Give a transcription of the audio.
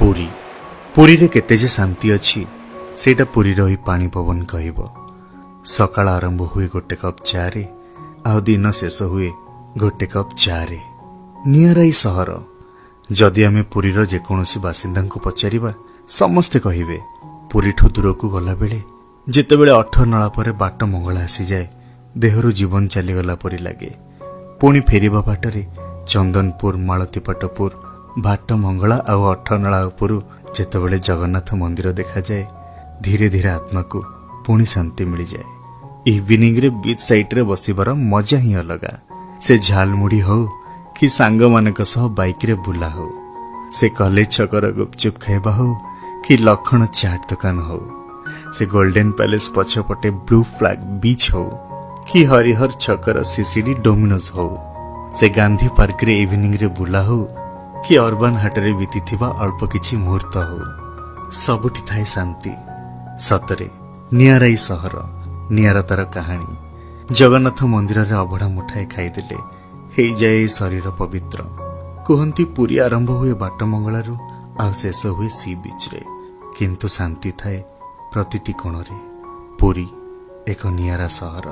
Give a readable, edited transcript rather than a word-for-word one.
ପୁରୀ, ପୁରୀରେ କେତେ ଯେ ଶାନ୍ତି ଅଛି, ସେଇଟା ପୁରୀର ଏଇ ପାଣି ପବନ କହିବ। ସକାଳ ଆରମ୍ଭ ହୁଏ ଗୋଟେ କପ୍ ଚାରେ ଆଉ ଦିନ ଶେଷ ହୁଏ ଗୋଟେ କପ୍ ଚାରେ। ନିଆରା ଏଇ ସହର। ଯଦି ଆମେ ପୁରୀର ଯେକୌଣସି ବାସିନ୍ଦାଙ୍କୁ ପଚାରିବା, ସମସ୍ତେ କହିବେ, ପୁରୀଠୁ ଦୂରକୁ ଗଲାବେଳେ ଯେତେବେଳେ ଅଠରନଳା ପରେ ବାଟ ମଙ୍ଗଳା ଆସିଯାଏ, ଦେହରୁ ଜୀବନ ଚାଲିଗଲା ପରି ଲାଗେ। ପୁଣି ଫେରିବା ବାଟରେ ଚନ୍ଦନପୁର, ମାଳତୀପାଟପୁର, ବାଟ ମଙ୍ଗଳା ଆଉ ଅଠରନଳା ଉପରୁ ଯେତେବେଳେ ଜଗନ୍ନାଥ ମନ୍ଦିର ଦେଖାଯାଏ, ଧୀରେ ଧୀରେ ଆତ୍ମାକୁ ପୁଣି ଶାନ୍ତି ମିଳିଯାଏ। ଇଭିନିଂରେ ବିଚ୍ ସାଇଡ୍ରେ ବସିବାର ମଜା ହିଁ ଅଲଗା। ସେ ଝାଲମୁଢ଼ି ହଉ କି ସାଙ୍ଗମାନଙ୍କ ସହ ବାଇକ୍ରେ ବୁଲା ହଉ, ସେ କଲେଜ ଛକର ଗୁପଚୁପ୍ ଖାଇବା ହଉ କି ଲଖଣ ଚାଟ୍ ଦୋକାନ ହଉ, ସେ ଗୋଲ୍ଡେନ ପ୍ୟାଲେସ୍ ପଛପଟେ ବ୍ଲୁ ଫ୍ଲାଗ ବିଚ୍ ହଉ କି ହରିହର ଛକର ସିସିଡି ଡୋମିନୋଜ ହଉ, ସେ ଗାନ୍ଧୀ ପାର୍କରେ ଇଭିନିଂରେ ବୁଲା ହଉ କି ଅର୍ବାନ ହାଟରେ ବିତିଥିବା ଅଳ୍ପ କିଛି ମୁହୂର୍ତ୍ତ ହଉ, ସବୁଠି ଥାଏ ଶାନ୍ତି। ସତରେ ନିଆରା ଏଇ ସହର, ନିଆରା ତାର କାହାଣୀ। ଜଗନ୍ନାଥ ମନ୍ଦିରରେ ଅବଢ଼ା ମୁଠାଏ ଖାଇଦେଲେ ହେଇଯାଏ ଏ ଶରୀର ପବିତ୍ର। କୁହନ୍ତି, ପୁରୀ ଆରମ୍ଭ ହୁଏ ବାଟମଙ୍ଗଳାରୁ ଆଉ ଶେଷ ହୁଏ ସି ବିଚ୍ରେ, କିନ୍ତୁ ଶାନ୍ତି ଥାଏ ପ୍ରତିଟି କୋଣରେ। ପୁରୀ ଏକ ନିଆରା ସହର।